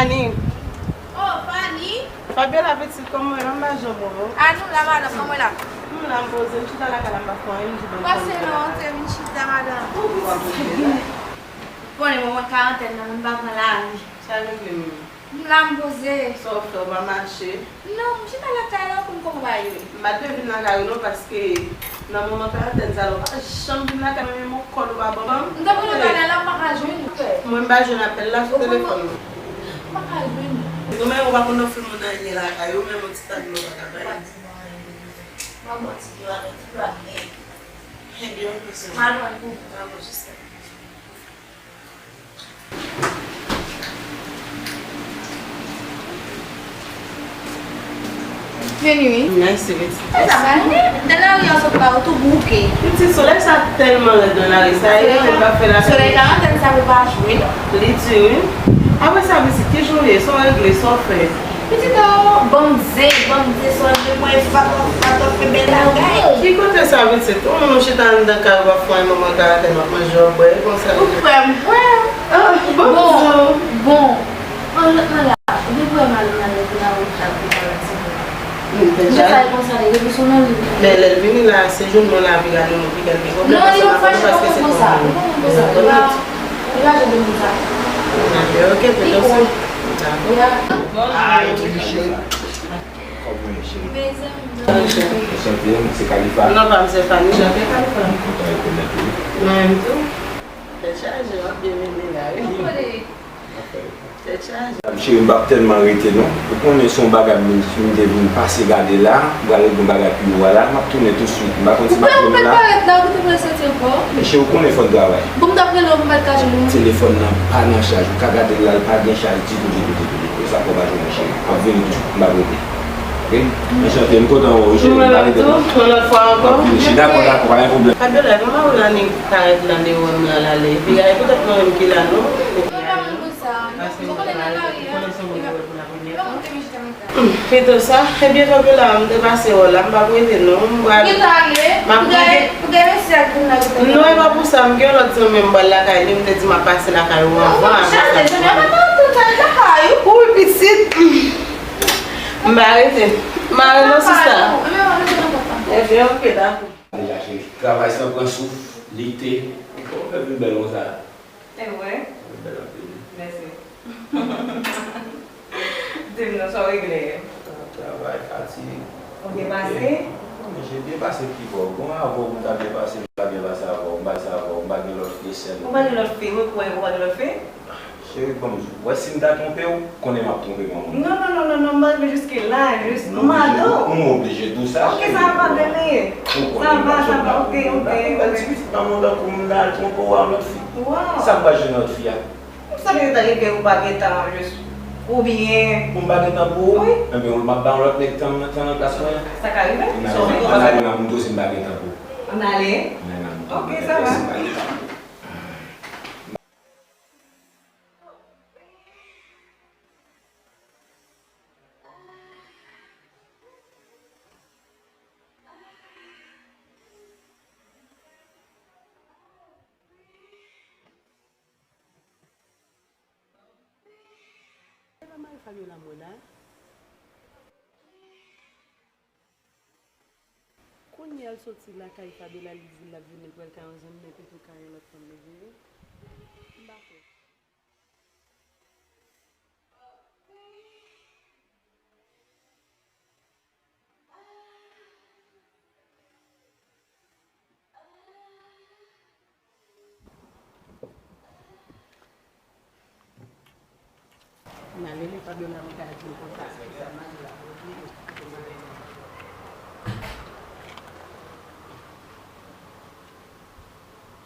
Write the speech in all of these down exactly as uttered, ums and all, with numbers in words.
Fanny. Oh, Fanny. Fabiola pitit, kòman w ye? M pa janm wè w. A nou la, madanm, kòman w la? M la, m poze, m chita lakay la, m pa fè anyen, m di bon. Pase non, antre vin chita, madanm. Bon, pitit. Konnen moman karantèn nan, moun pa pran lari. Sa regle menm. M la, m poze. Sa w fè, w pa mache? Non, m chita lakay la, ou konn kòman bagay yo ye. M pa t vle vin lakay ou non, paske nan moman karantèn sa la, ou pa janm vin lakay mwen, menm yon kòl ou pa ban m. M t ap rele w talè la, m pa ka jwenn ou. Mwen, m pa jwenn apèl la sou telefòn nan. M pa ka jwenn ou. Ou menm, ou pa konn ofri moun anyen lakay ou, menm yon ti tag non pa ka bay. M ap ba w ti dlo, ti dlo ak men. Ebyen, ok, sè. M al pran pou ou. Vini wi. Mèsi, pitit. Sa va, nan lari a sot la, ou tou bouke. Pitit, solèy sa tèlman rèd nan lari sa, e anyen m pa fè la. Solèy karantèn sa pou pa jwenn. Li di wi. Apre sa, pitit, ki jan w ye? Sa w regle? Sa w fè? Pitit, oh, ban m ze, ban m ze, sa w regle? Mwen, faton, faton, fè bèl bagay. Ki kote sa, pitit? Ou menm ou chita anndan kay ou ap fè yon moman karantèn, w ap manje, w ap bwè, e konsa. Ou kwè m kwè? Ah, bon, bon. An, an la, ou te kwè m al nan lè pou n al wè chak de nan ti moun. Deja l konsa, li rete sou nan li. Men lè l vini la, se jwenn mwen la, pi gade nou, pi gade nou. Non, li pa fè konsa, li pa konsa. Li pa, li pa jan de moun sa. Ok, ok, fè konsa. Dakò. Ay, cheri. Kòman w ye, cheri? Mezanmi. Chante, m se Khalifa. Non, pa m se Fanny, chante Khalifa. Kontan rekonèt ou. Mwen menm tou. Tèt chaje, w ap byen mennen la, wi. Tèt chaje. Cheri, m p ap tèlman rete, non. Ou konnen se yon bagay m, m te vin pase gade la, m pral regle yon bagay pi wo a la, m ap tounen touswit. M pa konn si m ap tounen la. Ou pa, ou pa parèt la, ou te pral soti ankò? Men cheri, ou konnen fò n travay. Bon, m t ap rele w, m pa t ka jwenn ou. Telefòn nan pa nan chaj, ou ka gade l la, l pa gen chaj ditou, ditou, ditou, ditou. E sa fè w pa jwenn mwen, cheri. M ap vini touswit, m p ap rete. Ok? Anchante, m kontan wè w, cheri. M pa rete, non. Yon lòt fwa ankò. M ap vini, cheri. Dakò, dakò, pa gen pwoblèm. Fabiola, kòman ou la nèg parèt nan dewo m nan l ale? Epi gade poutèt mwen menm ki la, non? Pito sa, ebyen, Fabiola, m te pase wè w la, m p ap rete non, m pral. Ou gentan ale? M ap rete. Pou gade mesye ak moun nan gentan. Non, e pa pou sa, m gen yon lòt zanmi m pral lakay li, m te di m ap pase lakay ou anvan. Ou konn chante, zanmi an pa nan tout sa, lakay ou. Wi, pitit. M pa rete. M ale non, sista. Ebyen, ok, dakò. Deja, cheri. Travay san pran souf, lite. Ou fè vin bèl konsa. E vre? Ou bèl anpil. Mèsi. Di m non, sa w regle? Travay, fatig. Ou byen pase? Bon, men, je byen pase ki bò. Bon, avè w, m ta byen pase, m ta byen pase avè w, m pa di sa avè w, m pa gen lòt fi, sèl ou. Ou pa gen lòt fi, ou kwè ou pa gen lòt fi? Cheri, bon, m di w, wè si m ta twonpe w, konnen m ap twonpe granmoun. Non, non, non, non, non, m pa rive jiske la, jis m mande w. Non, m oblije, m oblije di w sa, cheri. Ok, sa va, bebe. Ou konnen m pa twonpe granmoun. Sa va, sa va, ok, ok, ok. Yon bèl ti pitit manman tankou m la, al twonpe w a yon lòt fi. Sa m pral jwenn lòt fi a? M santi se ta rive ou pa gen tan, jis, oubyen. Pou m pa gen tan pou ou? Wi. Enben, m ap ba yon lòt nèg tan, tan nan plas mwen. Sa ka rive? Ann ale, ann ale, m ap montre w si m pa gen tan pou ou. Ann ale? Ann ale, m ap montre w. Ok, sa va. Si m pa gen tan. E pa mari Fabiola m wè la. Kounye a l soti lakay Fabiola, li di l ap vini, l pral kay yon zanmi l, epi tou kay yon lòt fanm li vini. M pa kwè. M ale, men Fabiola, m ka di l konsa.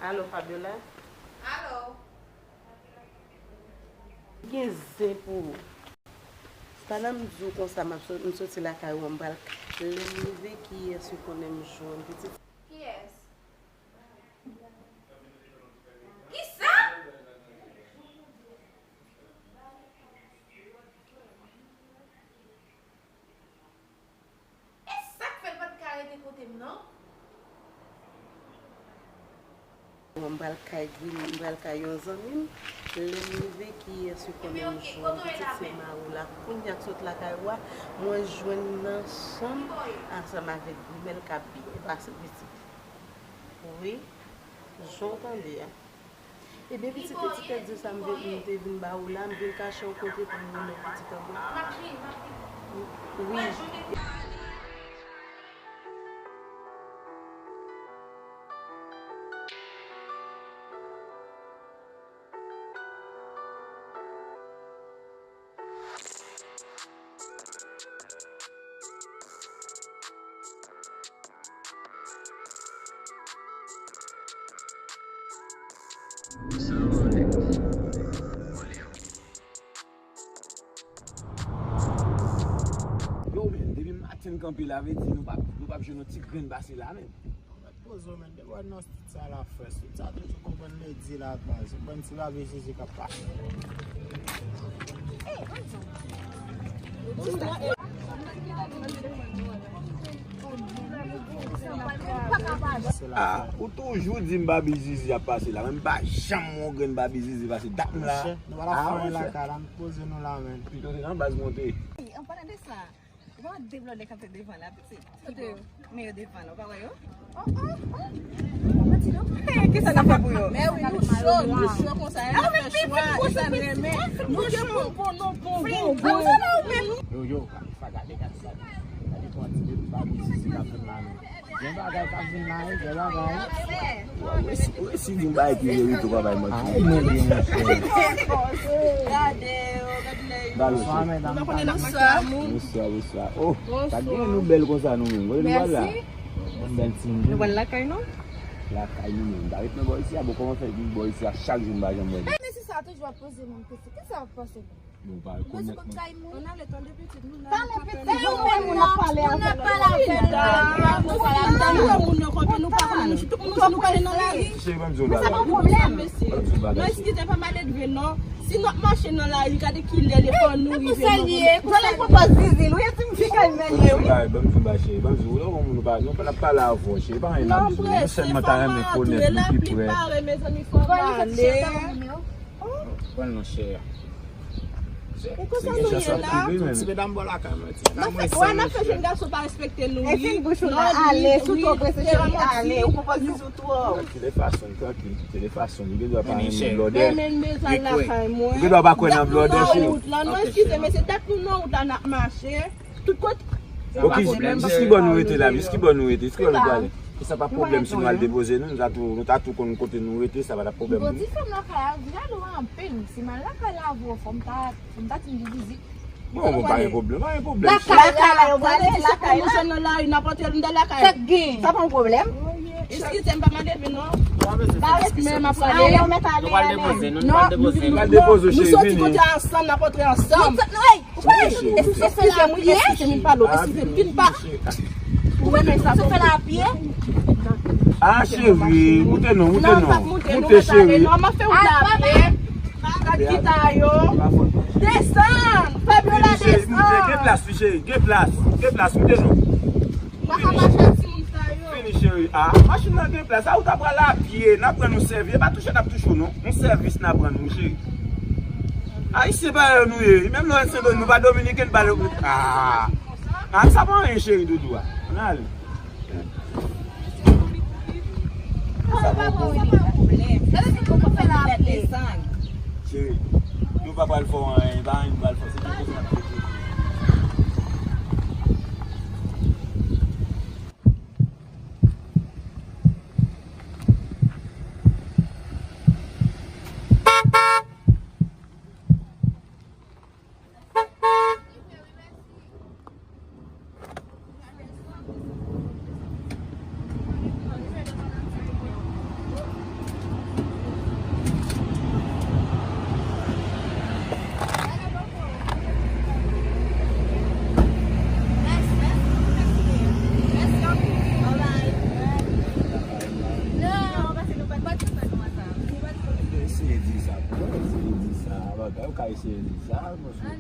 Alo, Fabiola? Alo? Gen zen pou ou. Pandan m di w konsa, m ap sot-, m soti lakay ou an, m pral, lè m rive, kiyès ou konnen m jwenn pitit? Kiyès? Kisa? E sa k fè l pa t ka rete kote m nan? Mwen m pral kay gri-, m pral kay yon zanmi m. Lè m rive, kiyès ou konnen m jwenn pitit se mari w la. Kounye a k sot lakay ou a, mwen jwenn nan chanm ansanm avèk grimèl k ap byen pase pitit. Wi, jan w tande a. Ebyen, pitit, se ti kado sa m vin, m te vin ba ou la, m vin kache yon kote pou m renmen pitit an mwen. Wi. Yo, men, depi maten n kanpe la, vle di nou p ap, nou p ap jwenn yon ti grenn pase la, men. Mèt poze w, men, depi w nan street sa la, frè, street sa toujou konprann ledi la, baz. Ou konprann ti babi Zizi k ap pase. Ah, ou toujou di m babi Zizi ap pase la, men m pa janm wè yon grenn babi Zizi pase. Dat m la. Monchè, nou pa la fè anyen lakay la, nou poze nou la, men. Pito te nan baz monte. An palan de sa, ou pa wè de blòdè kanpe devan la, pitit? Kote yo? Men yo devan la, ou pa wè yo? Oh, oh, oh. Manti non. Hey, kisa n ap fè pou yo? Men wi, nou cho, nou cho konsa, nou fè chwa, e sa n renmen. Nou gen bon, bon, non, bon, bon, bon. Yo, yo, pa gade, gade sa. Gade kòman ti bebe babi Zizi k ap vin la, men. Gen bagay k ap vin la, wi, gen bagay. Ou resi, ou resi di m bagay ki verite, ou pa bay manti. Ah, ou mande, monchè. Gade yo, gade lè yo. Bonswa, medam. Bonswa. Bonswa, bonswa. Oh, pa gen nou bèl konsa nou menm. Kote nou pral la? Bèl timoun. Nou pral lakay nou? Lakay nou menm. Pa ret nan bò isi a, bon, kòman fè vin bò isi a chak jou m pa janm wè nou? Mesye sa toujou ap poze moun kesyon. Kisa w ap pase? Bon, pa rekonèt mwen. Pale pitit, ou menm ou ap pale avè l. Moun yo konpe, nou pa konn moun, tout moun nou pale nan lari. Cheri, ban m di w bagay. Sa pa yon pwoblèm. Ban m di w bagay, cheri. Non, eskize, pa maledve non. Si nou ap mache nan lari, gade kilè lè fò nou rive nan. Jwenn l pwopòz Zizi l, wi, e ti m fi kay mèl ye, wi. Ban m di w bagay, cheri, ban m di w, ou lè w moun ou pa, nou pa, n ap pale avè w, cheri, pa anyen n ap di w, nou sèlman ta renmen konèt nou pi prè. Pran l non, chè. Ou konsa nou ye la. Ti medam bò lakay mwen, ti medam mwen. Wè, n ap fè jèn gason pa respekte nou, wi. Epi bouch ou nan ale, sou to prese cheri, ale. Ou konpòz Zizi w twòp. Kite fason, trankil, kite fason. Ou gen dwa pa renmen blòdè. Renmen bezwen lakay mwen. Ou gen dwa pa kwè nan blòdè, cheri. Wout la, non, eskize, men se dat nou nan wout la n ap mache. Tout kote. Ok, jis ki bò nou rete la, jis ki bò nou rete, jis ki bò nou prale. E sa pa pwoblèm si nou al depoze nou, nou ta tou, nou ta tou konn kote nou rete, sa pa t ap pwoblèm pou nou. Bon, ti fanm lakay la, vin alo anpil. Si m al lakay la avè w, fò m ta, fò m ta tindi vizit. Bon, bon, pa gen pwoblèm, pa gen pwoblèm. Lakay la, yo prale, lakay la. Pou nou jwenn nan lari, n ap antre anndan lakay. Sa k gen? Sa pa yon pwoblèm. Eskize m, pa mande vin non. Ba respè m ap pale. Ale, ou mèt ale, ale. Nou pral depoze nou, nou pral depoze nou. Nou soti kote ansanm, n ap antre ansanm. Ou konnen, eskize m, wi, eskize m, vin pale, eskize m, vin pale. Ou renmen sa, sou fè l a pye? Ah, cheri, moute non, moute non. Moute, cheri. Non, m ap fè wout la a pye. Gad gita yo. Desann, fè blo la desann. Moute, gen plas, wi, cheri, gen plas, gen plas, moute non. M pa ka mache ak timoun sa yo. Fini, cheri. Ah, machin nan gen plas. A, ou ta pral a pye, n ap rann ou sèvis. E pa touche n ap touche w non. Yon sèvis n ap rann ou, cheri. Ayisyen parèy nou ye. Menm nou ann Sendomeng, nou pa dominiken, nou pa le. Ah. Ah, sa pa anyen, cheri doudou a. Ann ale. Sa pa bon, sa pa bon. Cheri, nou pa pral fè w anyen, pa anyen nou pral fè w. Se tout sa n ap fè. Eseye di sa pou mwen, eseye di sa, bagay, ou ka eseye di sa, monchè.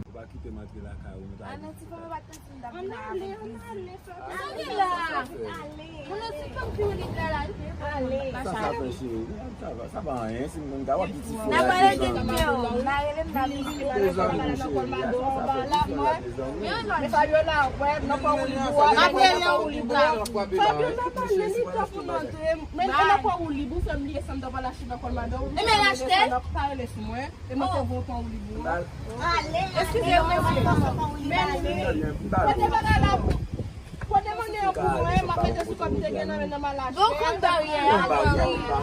Ou pa kite m antre lakay ou, nou ta. Ah non, ti fanm, ou pa t konn si m t ap vin avèk vizit. Ann ale, ann ale, frè. Ann ale. Moun nan ti fanm ki ou li la la, li te ale. Sa, sa fè cheri. Sa va, sa pa anyen. Si m konn ka wè piti fò la, de zanmi. De zanmi, cheri. Sa, sa fè piti fò la, de zanmi. Men Fabiola, wè, nan kò ou li bou a, nan kò ou li bou a. Fabiola, pa jwenn li tan pou n antre. Men nan kò ou li bou, fè m bliye sa m ta pral achte nan kò madanm. E men l achte. Pa rele sou mwen. E mwen te voye w pa ou li bou. Eskize mwen, mesye. Men, kote bagay la pou, kote mande an pou mwen, m ap mete sou kòb m te gen nan men nan m al achte. Bon, konn bagay la. Pa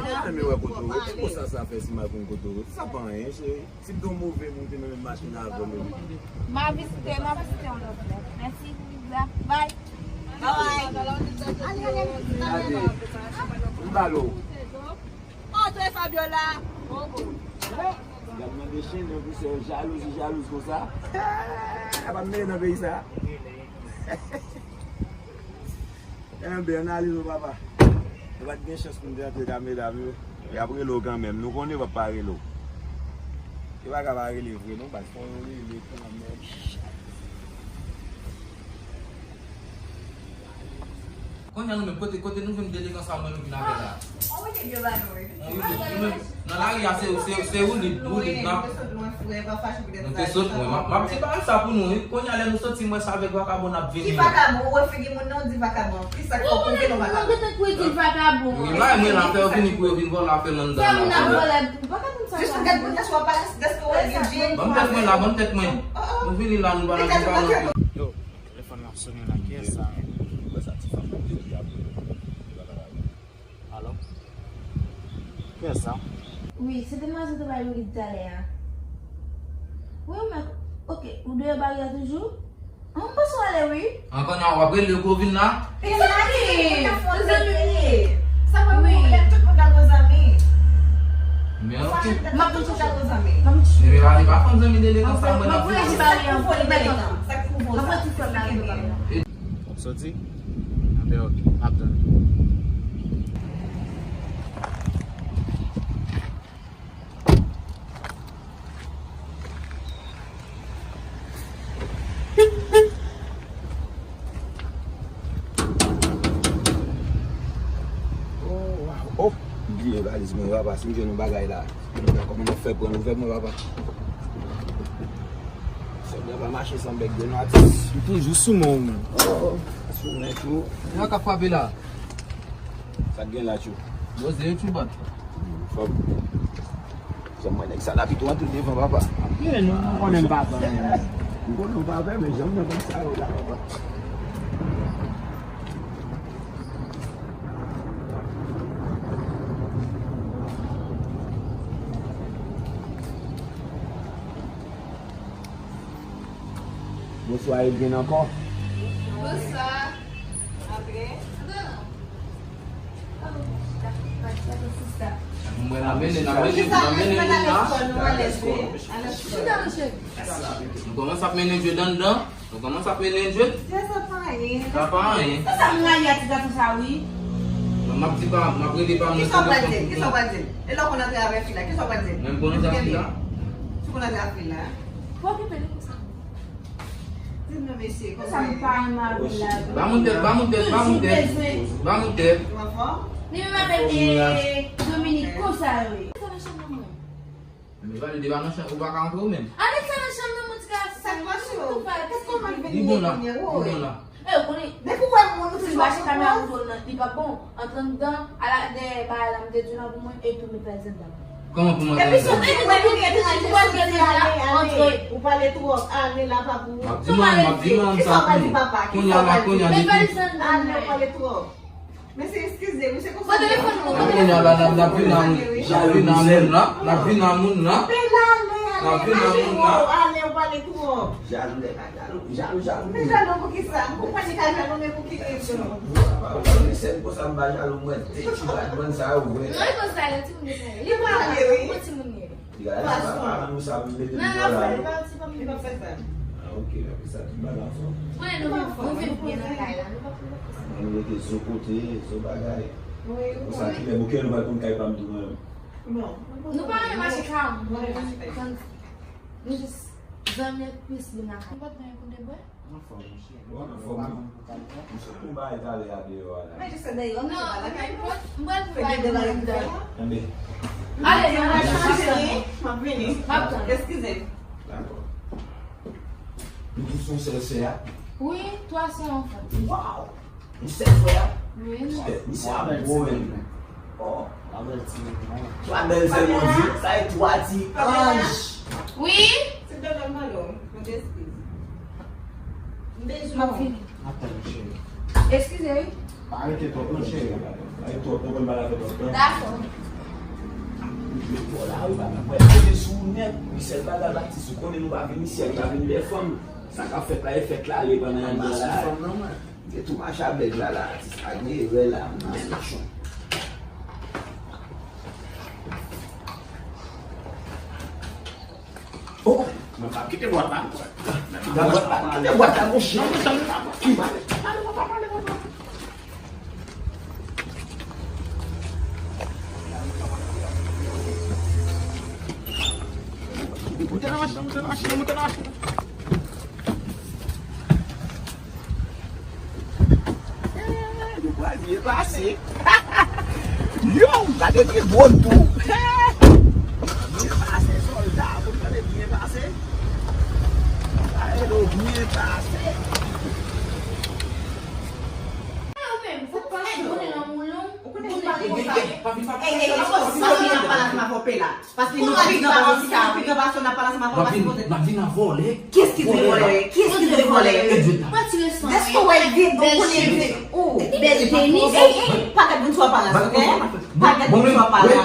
mete mwen kote w ye. Ki konsa sa fè si m al konn kote w ye? Sa pa anyen, cheri. Si m te yon move moun, te menm mache avè w, men. M a vizite, m a vizite yon lòt lè. Mèsi, bye. Bye. Bye. Ale, ale, ale. M ba l ou. Antre, Fabiola. Gad mande chen nan pou sè jalouzi, jalouz konsa. A pa m mele nan peyi sa. Enben, analiz ou, papa. Nou pa t gen chans pou n te antre ka medam yo. Y ap rele w kanmenm. Nou konnen yo p ap pa rele w. Yo pa ka pa rele vre, non, baz. Fò yo rele kanmenm. Kounye a nou menm, kote, kote nou jwenn delegans sa mwen nou vin avè la? On wi, nèg yo ba nou, wi. On wi, nou menm, nan lari a, se, se, se woulib, woulib, nan. Nou te sot lwen. M ap, m ap di bagay sa pou nou, wi. Kounye a, lè nou soti, m wè sa avèk vakabon n ap vini. Ki vakabon? Ou wè figi moun nan, ou di vakabon. Ki sa k fè w pwouve nou vakabon? Mwen gentan kwè di l vakabon. Wi, bay mwen la, fè yo vini pou yo vin vòlè afè m anndan la. Fè moun ap vòlè vakabon sa. Jis gad moun nan sou aparans, dèske w wè gen djin. Ban m tèt mwen la, ban m tèt mwen. Nou vini la, nou pa nan gen pa non. Yo, telefòn nan ap sonnen la, kiyès sa menm? Wè sa ti fanm nan di ki ap. Alo? Kiyès sa? Wi, se demwazèl te bay woulib talè a. Wi, mwen, oke, ou deyò baryè toujou? An, m panse w ale, wi. Ankò nan w ap rele yo pou yo vin la? E la li! Zanmi li! Sa fè mwen lè tout moun ka gwo zanmi. Men oke. M ap tout moun ka gwo zanmi. Nimero a li pa fanm zanmi delegans sa mwen ap vin. Sa k pwouve w delegans? Sa k pwouve w sa? Sa k pwouve w sa? W ap soti? Anben, oke. M ap tann ou. Oh, wow. Oh, m bliye valiz mwen, papa, si m jwenn yon bagay la. Kòman nou fè pran nouvèl mwen, papa? Sòlda pa mache san bèk de nwatis. M toujou sou men w, menm. Oh, sou men tou. Sa k ap frape la? Sa k gen la, tchou? Poze yo, tchou, bat. Fò m, fò m wè nèg sa la pito antre devan, papa. Men nou konnen m pa pè. M konnen w pa pè, men jan m nan konn sa yo la, papa. Bonswa, Edwin ankò. Bonswa. Antre. Mwen la mennen, la mennen, la mennen moun la. Nou kòmanse ap mennen je anndan. Nou kòmanse ap mennen je. Sa pa anyen. Sa pa anyen. Sa sa m rayi a ti gason sa, wi. M ap di pa, m ap rele pa mwen. Kisa w pral di l? Kisa w pral di l? E lè w konn antre avèk fi la, kisa w pral di l? Mwen m konn antre avèk fi la? Ou konn antre avèk fi la? Pa okipe li konsa. Di m non, mesye, kòman w ye? Sa m pa renmen avè l la. Ba moun tèt, ba moun tèt, ba moun tèt. Ba moun tèt. Ou anfòm? Li menm avèk, eh, Dominique konsa yo ye. Sa nan chanm nan mwen. Men Valide pa nan chanm, ou pa ka antre ou menm. Annik sa nan chanm nan, mon ti gason. Sa k pase w? Kòman l vin ye kounye a? Li bon la, li bon la. Eh, ou konnen, depi w wè moun, ou toujou ap mache kamera pou do l nan, li pa bon. Antre anndan, ala dèyè bagay la, m te di w nan pou mwen, e tounen pèdi anndan. Kòman pou mwen pèdi anndan? Epi sou, epi mwen tou gen tranzisyon, ale, ale. Ou pale twòp, ale la pa pou ou. M ap di manman, m ap di manman sa pou nou. Kisa w pral di papa? Kisa w pral di? Kounye a la, kounye a, depi ale, ou pale twòp. Mesye, eskize m, se konsa. Pran telefòn mwen. Kounye a la, n ap, n ap vin a moun, n ap vin a moun la, n ap vin a moun la. N ap vin a moun la. Ale, ou pale twòp. Jalou, nèg la jalou, jalou, jalou. Men jalou pou ki sa? Ou pa di ka jalou, men pou ki rezon? Mwen, sè m konsa, m pa jalou, mwen. Ti bad man sa yo vre. Non, e konsa, yon timoun de sa yo. Li pa ale, wi. Yon timoun ye. Li pa, li pa, pa nou sa pou mete nan la. Li pa, li pa, li pa fè sa. Ah, ok, ok, sa tout bagay ansanm. Mwen, nou viv, nou viv byen nan kay la. Nou pa, nou pa fè sa. Nou rete zo kote, zo bagay. Wi, wi. Konsa, kilè bouke nou pral konn kay pa m tou mwen menm. Bon. Nou pa renmen mache ka. Mwen renmen mache ka. Nou jis Zanmi ak pis li nan kay. Ou pa t gen pou de bwè? Anfòm, monchè. Ou anfòm, wi. M sot pou bay talè a deyò a la. Men jis deyò, non, m pral pou bay andedan. Enben. Ale, m ap chanje. M ap vini. M ap tann. Eskize. Dakò. Nou tout se yon sèl sè a? Wi, twa sè anfèt. Waw! Yon sèl frè a? Wi. Respè. Misye ap gwo menm. Oh. Twa bèl ti nèg, non? Twa bèl sè Bondye. Sa e twa ti anj. Wi. Se dada m alò. Mande eskiz. M bezwen w. M ap vini. Atann, cheri. Eskize, wi. Pa rete twòp, non, cheri. Pa rete twòp, non, konn bagay fè twòp, non. Dakò. Ou jwe twò la, wi, pa ka kwè. Kote sou ou nèt, wi, sèl bagay Batis, ou konnen nou pa vin isi a, nou pa vin dè fanm. Sa k ap fèt la, e fèt la, ale pandan y ap danse la. Fòm nan, mwen. M te tou mache avèk la, la, atis la gen erè la, m nan aksyon. Oh, mwen pa kite bwat la. Mwen pa kite bwat la, monchè. Ki mal. Moute nan machin, moute nan machin, moute nan machin. Eh, nou pral byen pase. Yo, gade ki dwòn tou. Byen pase, sòlda, pou nou gade byen pase. Gade nou byen pase. Ou menm, ou pa konnen nan moulon. Ou konnen se pa konsa. Ey, ey, ey, si w vin nan palas m ap wè la. Paske nou pi gran pase, si nou pi gran pase, n ap pale ansanm avè w, paske kote. N ap vin a vòlè. Kiyès ki di vòlè? Kiyès ki di vòlè? Dèske w wè l vye, donk konnen vye. Oh, bèl tenis. Ey, ey, pa gad moun sou aparans, oke? Pa gad moun sou aparans.